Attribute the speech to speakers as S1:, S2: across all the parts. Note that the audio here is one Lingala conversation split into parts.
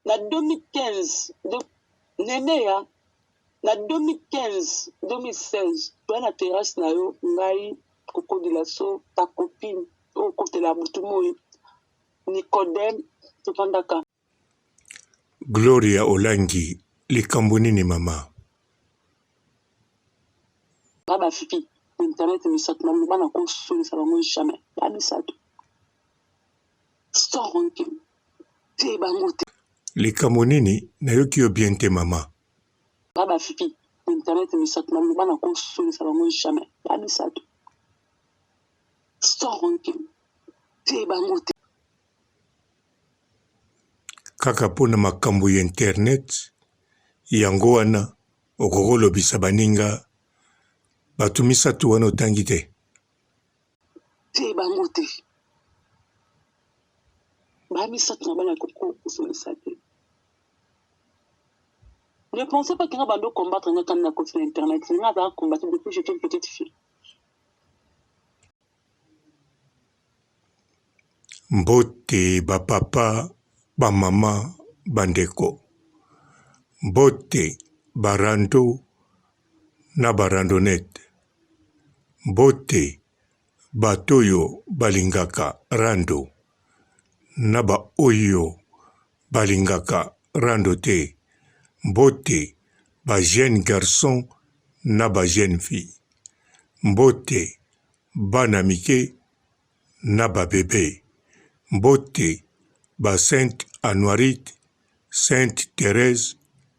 S1: Na 2015, Neneya, na 2015, 2016, toya na terrasse na yo, ngai, Coco de la So, ta copine, oyo okotela butu moyi, Nicodème, tofandaka.
S2: Gloria Olangi likambo nini mama?
S1: Nga ba fille internet misatu na loba nako solisa bango jamais ba misatu sans rancune te bango te.
S2: Likambo nini nayoki yo bien te mama.
S1: Nga ba fille internet misatu na loba nako solisa bango jamais ba misatu sans rancune te bango te.
S2: Kaka mpo na makambo ya internet yango wana okoki kolobisa baninga bato misatu wana otangi te.
S1: Te bango te. Ba misatu na bana koko kosolisa te. Ne pensez pas que nga bando combattre nga kanda na koti na internet. Nga azala combattre depuis j'étais une petite fille.
S2: Mbote ba papa, ba mama, ba ndeko. Mbote ba rando na ba randonnette. Mbote bato oyo balingaka rando na ba oyo balingaka rando te. Mbote ba jeunes garçons na ba jeunes filles. Mbote bana mike na ba bebe. Mbote ba Sainte Anuarite, Sainte Therèse,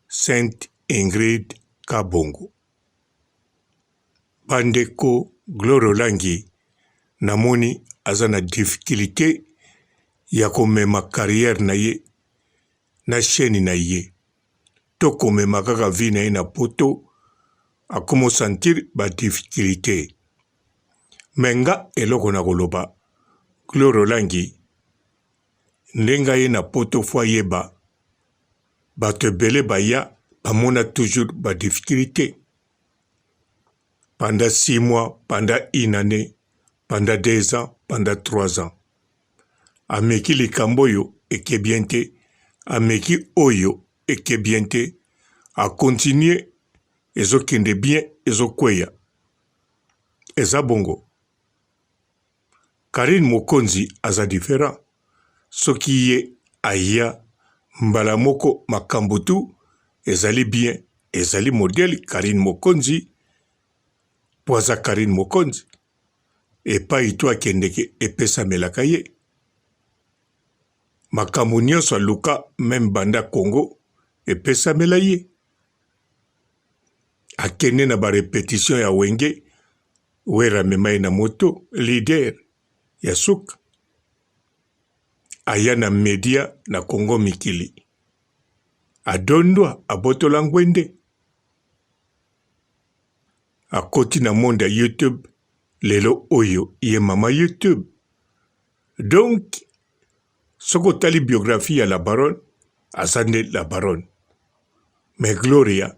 S2: Sainte Ingrid Kabongo. Ba ndeko Gloria Olangi namoni aza na difficulte ya komema carrière na ye na chaine na ye to komema kaka vie na ye na poto akomo sentir ba difficulte. Mais nga eloko na koloba Gloria Olangi ndenge aye na poto faut ayeba bato ebele baya bamona toujours ba difficulte pendant 6 mois, pendant une annee, pendant 2 ans, pendant 3 ans. Ameki likambo oyo eke bien te, ameki oyo eke bien te, a continuer ezokende bien ezokweya. Eza bongo. Carine Mokonzi aza different. Soki ye aya mbala moko makambo tout ezali bien, ezali modèle Carine Mokonzi po aza Carine Mokonzi. Epayi tout akendeke epesamelaka ye. Makambo nionso aluka meme banda Congo epesamela ye. Akende na ba repetition ya Wenge, Werra amema ye na moto, leader ya suka. Aya na media na Congo mikili. Adondwa, abotola ngwende. Akoti na monde ya YouTube, lelo oyo ye mama YouTube. Donc, soki otali biographie ya la baronne, aza nde la baronne. Mais Gloria,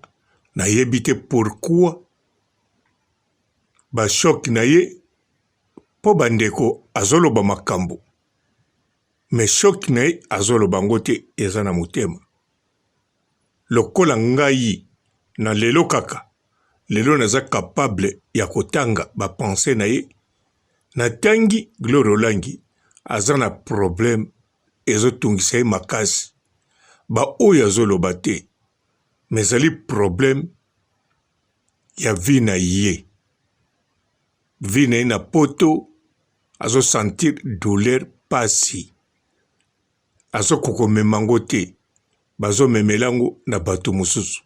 S2: nayebi te pourquoi ba choc na ye mpo bandeko azoloba makambo mais choc na ye azoloba yango te eza na motema lokola ngai na lelo kaka lelo naza capable ya kotanga ba pensee na ye natangi Gloria Olangi aza na problème ezotungisa ye makasi ba oyo azoloba te mais ezali problème ya vie na ye vie na ye na poto azo sentir douleur pasi azokoka komema yango te bazomemela yango na bato mosusu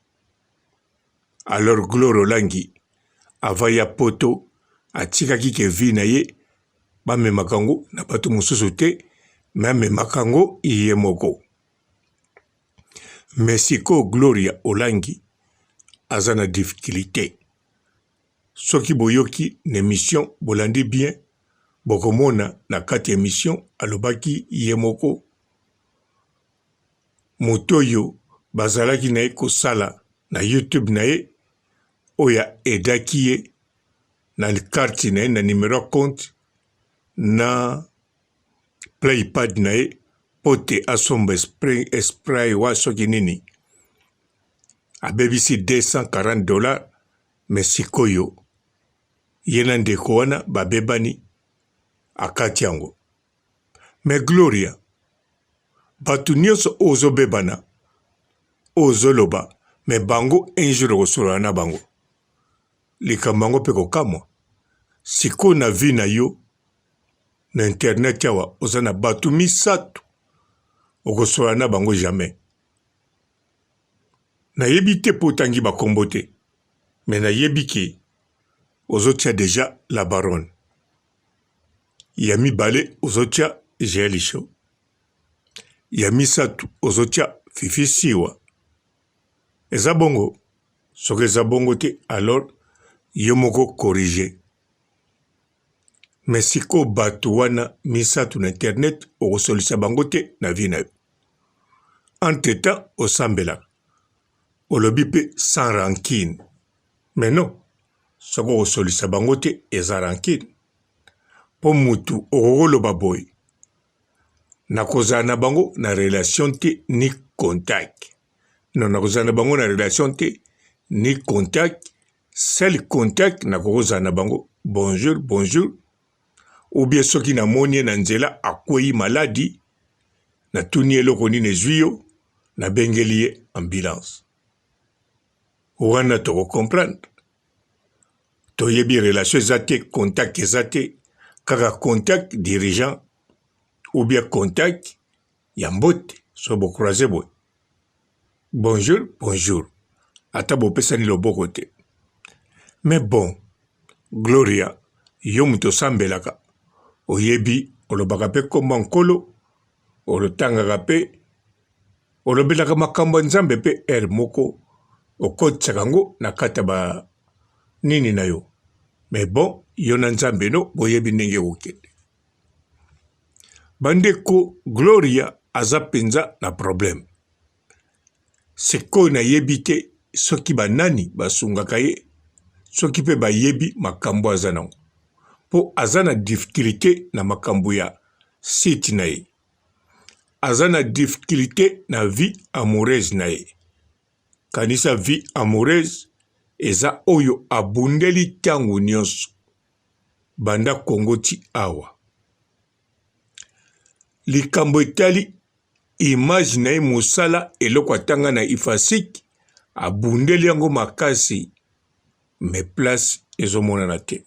S2: alors Gloria Olangi avant ya poto atikaki ke vie na ye bamemaka yango na bato mosusu te me amemaka yango ye moko mais sikoyo Gloria Olangi aza na difficulté soki boyoki na emission bolandi bien bokomona na kati ya emission alobaki ye moko moto oyo bazalaki na ye kosala na YouTube na ye oyo aedaki ye na carte na ye na numero ya compte na playpad na ye. mpo te asomba spray wa soki nini, abebisi 240 dollars, mais sikoyo ye na ndeko wana babebani, akati yango. Mais Gloria, bato nyonso oyo ozobebana, oyo ozoloba, mais bango un jour okosolola na bango. Likambo yango mpe kokamwa. Sikoyo na vie na yo na internet awa oza na bato misato okosolola na bango jamais. Nayebi te mpo otangi bakombo te, mais nayebi ke ozotia deja la baronne. Ya mibale ozotia Jael Show. Ya misato ozotia Fifi Siwa. Eza bongo? Soki eza bongo te alors yo moko corriger. Mais sikoyo bato wana misato na internet okosolisa bango te na vie na yo. Entre temps osambelaka. Olobi pe sans rancune. Mais non, soki okosolisa bango te eza rancune. Po mutu okoki koloba boye nakozala na bango na relation te ni contact. Non, nakozala na bango na relation te ni contact. Seul contact nakoki kozala na bango bonjour bonjour, ou bien soki namoni ye na nzela akweyi maladi, natuni ye eloko nini ezwi yo, nabengeli ye ambulance. Wana toko comprendre. Toyebi relation eza te, contact eza te, kaka contact dirigeant ou bien contact ya mbote soki bo croiser boye bonjour bonjour ata bopesani loboko te. Mais bon Gloria yo moto osambelaka oyebi olobaka pe kombo ya nkolo olotangaka pe olobelaka makambo ya nzambe pe heure moko okotisaka yango na kati ya ba nini na yo mais bon yo na nzambe no boyebi ndenge ekokende. Bandeko Gloria aza penza na problème. Sikoyo nayebi te soki ba nani basungaka ye soki pe bayebi makambo aza nango po aza na difficulte na makambo ya site na ye. Aza na difficulte na vie amoureuse na ye. Kanisa vie amoureuse eza oyo abundeli tango nionso banda Congo ti awa. Likambo etali image na ye mosala eloko atanga na ifasic abundeli yango makasi mais place ezomonana te.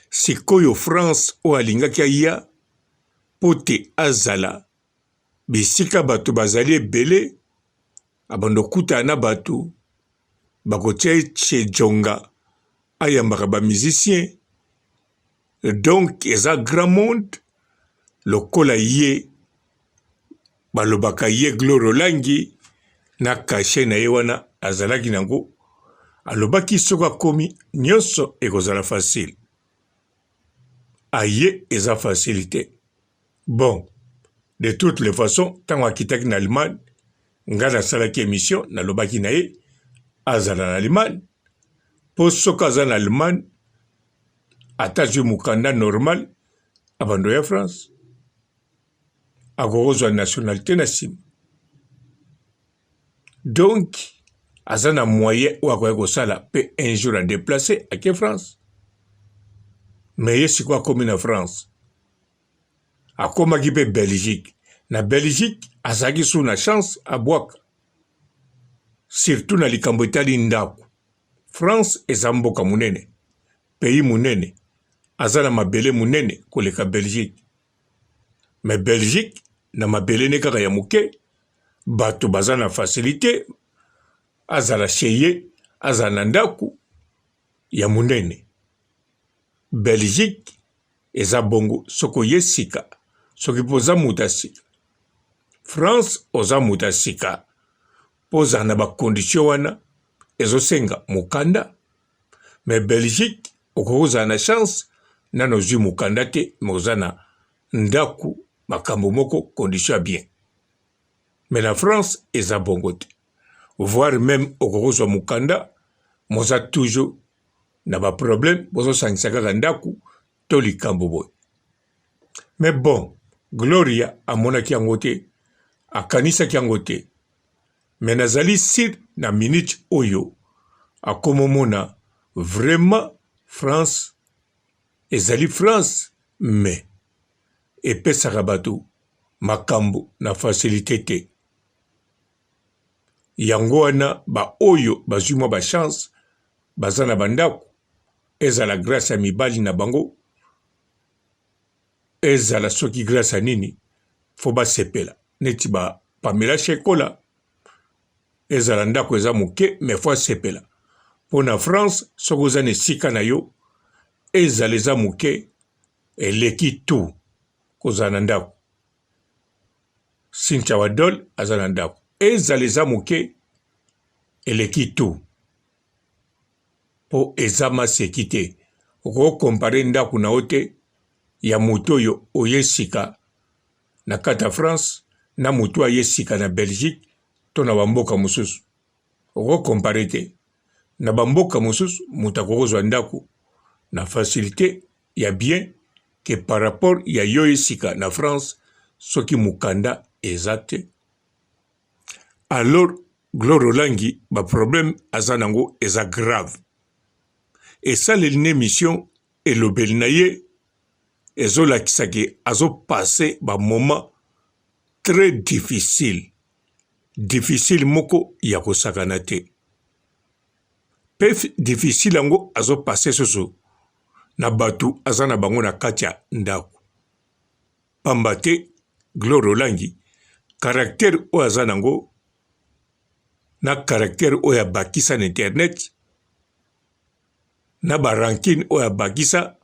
S2: Sikoyo France oyo alingaki aya mpo te azala bisika bato bazali ebele abanda okutana na bato bakotia ye chez Djonga ayambaka ba musiciens donc eza grand monde lokola ye balobaka ye Gloria Olangi na cachet na ye wana azalaki nango alobaki soki akomi nyonso ekozala facile aye eza facile te bon de toutes les façons ntango akitaki na Allemagne ngai nasalaki emission nalobaki na ye azala na Allemagne mpo soki aza na Allemagne ata azwi mokanda normal abando ya France akoki kozwa nationalité na nsima donc aza na moyen oyo akoki kosala mpe un jour a déplace ake France mais ye sikoyo akomi na France akomaki mpe Belgique na Belgique azalaki su na chance abwaka surtout na likambo etali ndako France eza mboka monene pays monene aza na mabele monene koleka Belgique mais Belgique na mabele ne kaka ya moke bato baza na facilite azala chez ye azala na ndako ya monene Belgique eza bongo soki oye sika soki mpe oza moto ya sika France oza moto ya sika mpo ozala na bacondition wana ezosenga mokanda mais Belgique okoki kozala na chance nano ozwi mokanda te mais oza na ndako makambo moko condition ya bien mais na France eza bongo te voire meme okoki kozwa mokanda moza toujours na ba problème bozosangisa kaka ndako to likambo boye mais bon. Gloria amonaki yango te, akanisaki yango te. Mais nazali sur na minute oyo akomomona vraiment France ezali France mais epesaka bato makambo na facilite te. Yango wana ba oyo bazwi mwa ba chance baza na ba ndako ezala grace ya mibali na bango ezala soki grace ya nini fo basepela neti ba Pamela Shekola ezala ndako eza moke mais fo asepela mpo na France soki oza na esika na yo ezala eza moke eleki tout kozala na ndako. Cynthia Wadol aza na ndako ezala eza moke eleki tout po eza maseki te okoki compare ndako na yo te ya moto oyo oye sika na kati ya France na moto aye sika na Belgique to na bamboka mosusu okoki compare te na bamboka mosusu moto akoki kozwa ndako na facilite ya bien que par rapport ya yo esika na France soki mukanda eza te alors Gloria Olangi ba problème aza nango eza grave esaleli na emission elobeli na ye ezolakisa ke azo passe ba moment très difficile difficile moko ya kosakana te pe difficile yango azo passe susu na batu aza na bango na kati ya ndaku pamba te Gloria Olangi caractère oyo aza nango na caractère oyo abakisa na internet na ba rancune oyo abakisa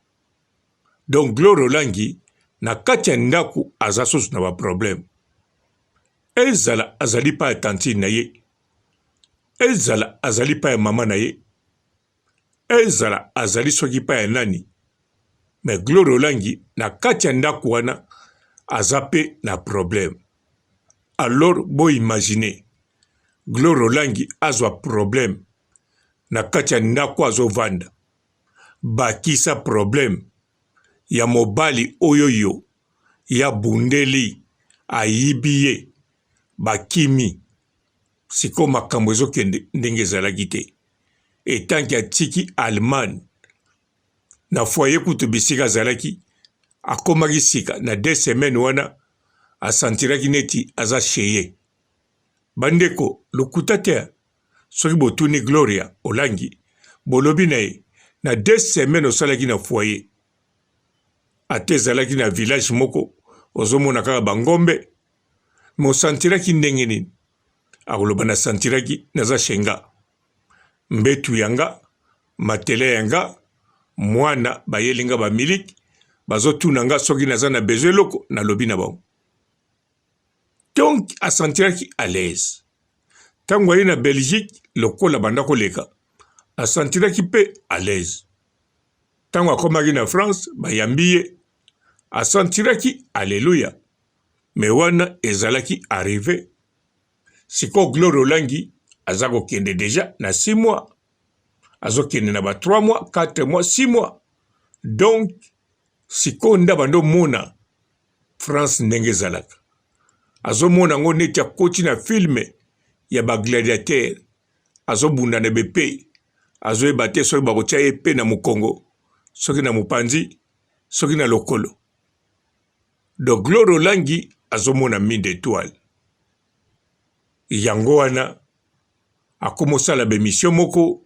S2: donc Gloria Olangi na kati ya ndaku aza susu na ba problème ezala azali pa ya tantine na ye ezala azali pa ya mama na ye ezala azali soki pa ya nani mais Gloria Olangi na kati ya ndako wana aza pe na problème alors bo imaginer Gloria Olangi azwa problème na kati ya ndako azovanda bakisa problème ya mobali oyo yo ya bundeli ayibi ye bakimi sikoyo makambo ezokende ndenge ezalaki te etanke atiki Allemagne na foyer kutu bisika azalaki akomaki sika na deux semaines wana asantiraki neti aza chez ye bandeko lokuta te soki botuni Gloria Olangi bolobi na ye na deux semaines osalaki na foyer ata ezalaki na village moko ozomona kaka bangombe me osantiraki ndenge nini akoloba na santiraki naza chez nga mbetu ya nga matele ya nga mwana bayeli nga bamiliki bazotuna nga soki naza na besoin eloko nalobi na bango donc asantiraki à l'aise ntango aye na belgique lokola banda koleka asantiraki mpe à l'aise ntango akomaki na france bayambi ye asantiraki alleluya me wana ezalaki arrive sikoyo Gloria Olangi aza kokende deja na 6 mois azokende na ba 3 mois 4 mois 6 mois donc sikoyo nde abandi omona France ndenge ezalaka azomona yango neti akoti na filme ya ba gladiateur azobunda na bepe azoyeba te soki bakotia ye pe na mokongo soki na mopanzi soki na lokolo Donc Gloria Olangi azomona mine d'etoile. Yango wana akomosala ba emission moko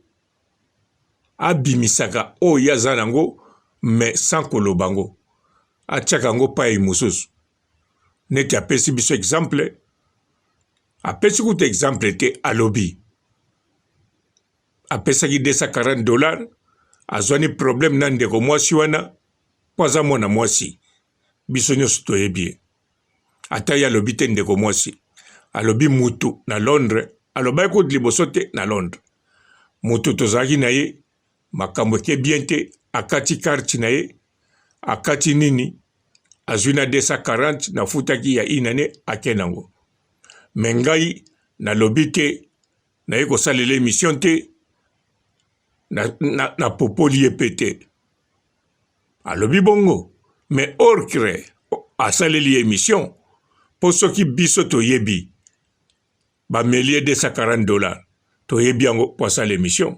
S2: abimisaka oyo ye aza nango mais sans koloba yango. Atiaka yango payi mosusu. Neti apesi biso exemple, apesi kutu exemple te alobi apesaki 240 dollars azwani problème na ndeko mwasi wana mpo aza mwana mwasi biso nyonso toyebi ye ata ye alobi te ndeko mwasi alobi mutu na Londres alobaki kutu liboso te na Londres mutu tozalaki na ye makambo eke bien te akati carte na ye akati nini azwi na 240 nafutaki ya une année ake nango me ngai nalobi te naye kosalela emission te na, na, na popoli ye mpe te alobi bongo mais orcre asaleli ye emission mpo soki biso toyebi bameli ye 240 dollars toyebi yango mpo asala emission.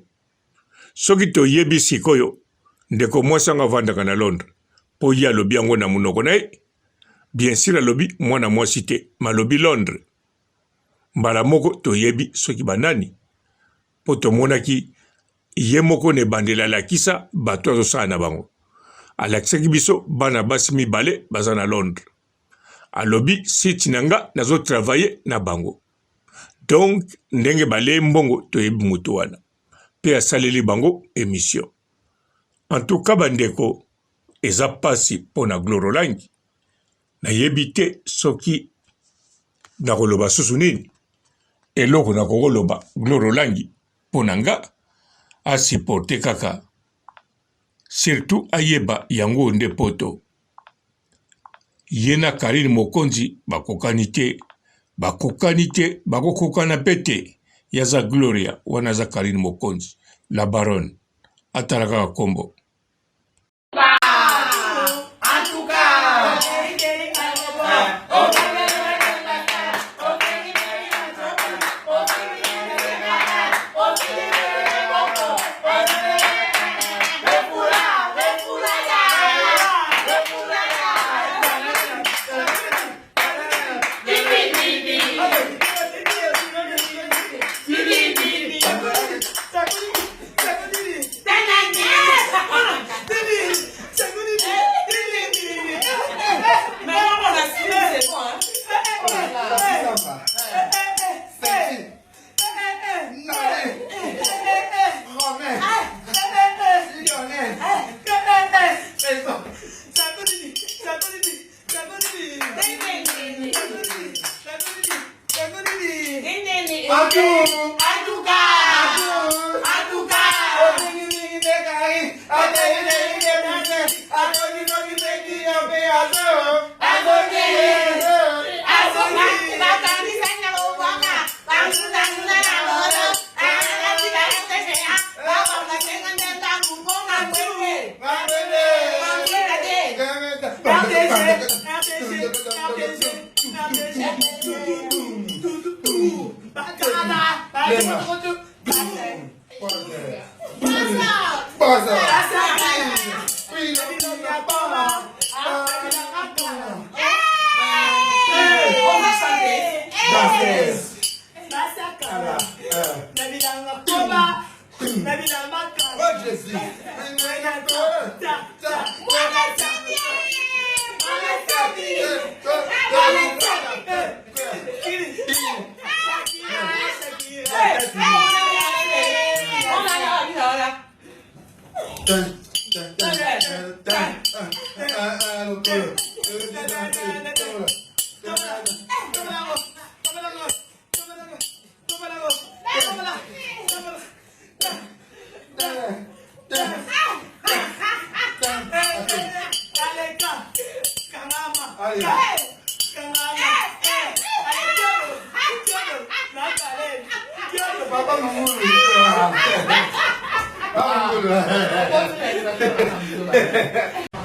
S2: Soki toyebi sikoyo ndeko mwasi yango avandaka na Londres mpo ye alobi yango na monoko na ye, bien sur alobi mwana mwasi te, malobi Londres. Mbala moko toyebi soki banani mpo tomonaki ye moko na ebandeli alakisa bato azosala na bango. Alakisaki biso bana basi mibale baza na Londres. Alobi site na nga nazo travailler na bango. Donc ndenge balie mbongo toyebi moto wana pe asaleli bango emission. En tout cas bandeko eza pasi pona Gloro Olangi. Nayebi te soki nakoloba susu nini. Eloko nakokoloba Gloro Olangi pona nga a supporter kaka surtout ayeba yango nde poto. Ye na Carine Mokonzi bakokani te, bakokani te, bakokokana pe te. Ye aza Gloria, wana aza Carine Mokonzi, la baronne. Atala kaka kombo.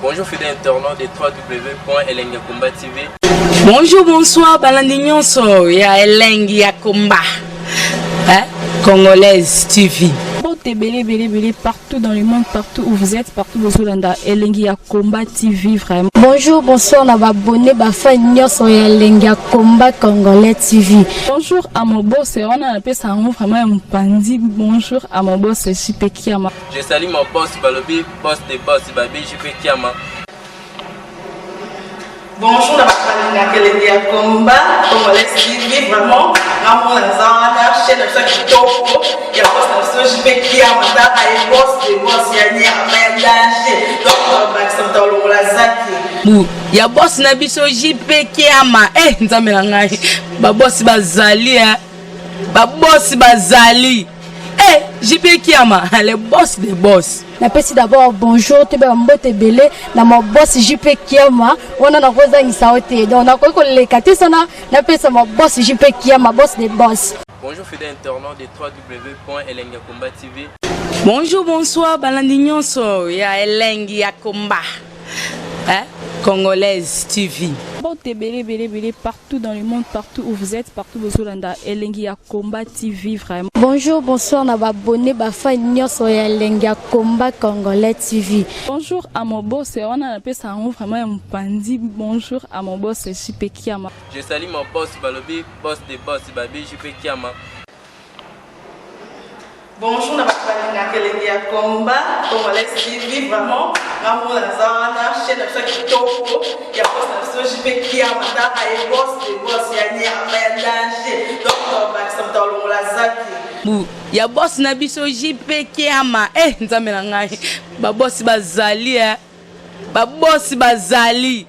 S3: Bonjour fidèles internautes de www.elengiyakomba TV.
S4: Bonjour, bonsoir, balandi nyonso ya Elengi ya Komba. Hein? Congolaise TV.
S5: Mbote ebele ebele ebele partout dans le monde, partout où vous êtes, partout bozolanda Elengi ya Combat TV vraiment.
S6: Bonjour, bonsoir na ba abonné ba fan nyonso ya Elengi ya Combat Congolais TV.
S5: Bonjour à mon boss, wana napesa yango vraiment ya mopanzi. Bonjour à mon boss JP Kiama.
S3: Je salue mon boss balobi boss de boss babi JP Kiama.
S7: Bonjour na bato balingaka elengi ya combat congolais TV vraiment nga mona naza wana chaîne na biso ya kitoko ya boss na biso JP Kiama tala ye boss de boss ya nyama ya danger donc bakisa moto alongola zaki
S4: bu ya boss na biso JP Kiama eh nzambe na ngai ba boss bazali eh ba boss bazali eh JP Kiama le boss de boss.
S6: Napesi d'abord bonjour toyeba mbote ebele na ma boss JP Kiama wana nakozangisa yo te donc nakoki koleka te sana napesa ma boss JP Kiama boss de boss.
S3: Bonjour fidèles internautes de www.elengiyakomba TV.
S4: Bonjour, bonsoir, balandi nyonso ya Elengi ya Komba. Hein? Congolaise TV.
S5: Mbote ebele ebele ebele partout dans le monde, partout où vous êtes, partout bozolanda Elengi ya Combat TV vraiment.
S6: Bonjour, bonsoir na ba abonné ba fan nyonso ya Elengi ya Combat Congolais TV.
S5: Bonjour à mon boss, wana napesa yango vraiment ya mopanzi. Bonjour à mon boss JP Kiama.
S3: Je salue mon boss balobi boss de boss babi JP Kiama.
S7: Bonjour na bato balingaka elengi ya combat congolais TV, vraiment nga moko naza wana, chaîne na biso ya kitoko ya boss na biso JP Kiama, taka ye boss de boss ya nyama ya danger, donc tobakisa moto alongola zaki
S4: Bu ya boss na biso JP Kiama. Eh nzambe na ngai, ba boss bazali eh. Ba boss bazali.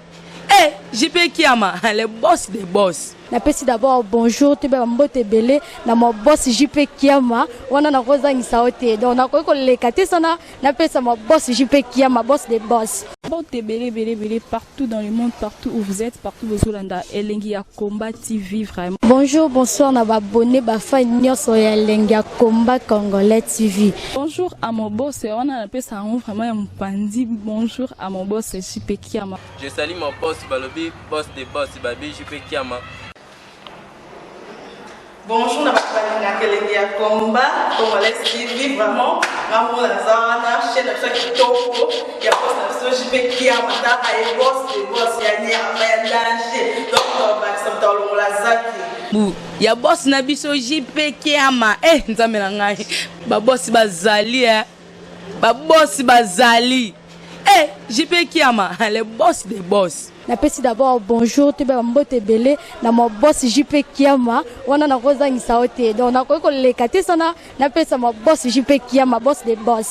S4: Eh JP Kiama, le boss des boss.
S6: Napesi d'abord bonjour toyeba bambote ebele na ma boss JP Kiama, wana nakozangisa yo te, donc nakoki koleka te sana napesa ma boss JP Kiama, boss de boss.
S5: Mbote ebele ebele ebele partout dans le monde, partout où vous êtes, partout bozolanda Elengi ya Combat TV vraiment.
S6: Bonjour, bonsoir na ba abonné ba fan nyonso ya Elengi ya Combat Congolais TV.
S5: Bonjour à mon boss, wana napesa yango vraiment ya mopanzi. Bonjour à mon boss JP Kiama.
S3: Je salue mon boss balobi boss de boss babi JP Kiama.
S7: Bonjour na bato balingaka elengi ya combat congolais TV, vraiment nga moko naza wana, chaîne na biso ya kitoko ya boss na biso JP Kiama, taka ye boss de boss ya nyama ya danger, donc tobakisa moto alongola zaki
S4: Bu ya boss na biso JP Kiama. Eh nzambe na ngai, ba boss bazali eh. Ba boss bazali. Eh JP Kiama, le boss des boss.
S6: Napesi d'abord bonjour toyeba bambote ebele na ma boss JP Kiama, wana nakozangisa yo te, donc nakoki koleka te sana napesa ma boss JP Kiama, boss de boss.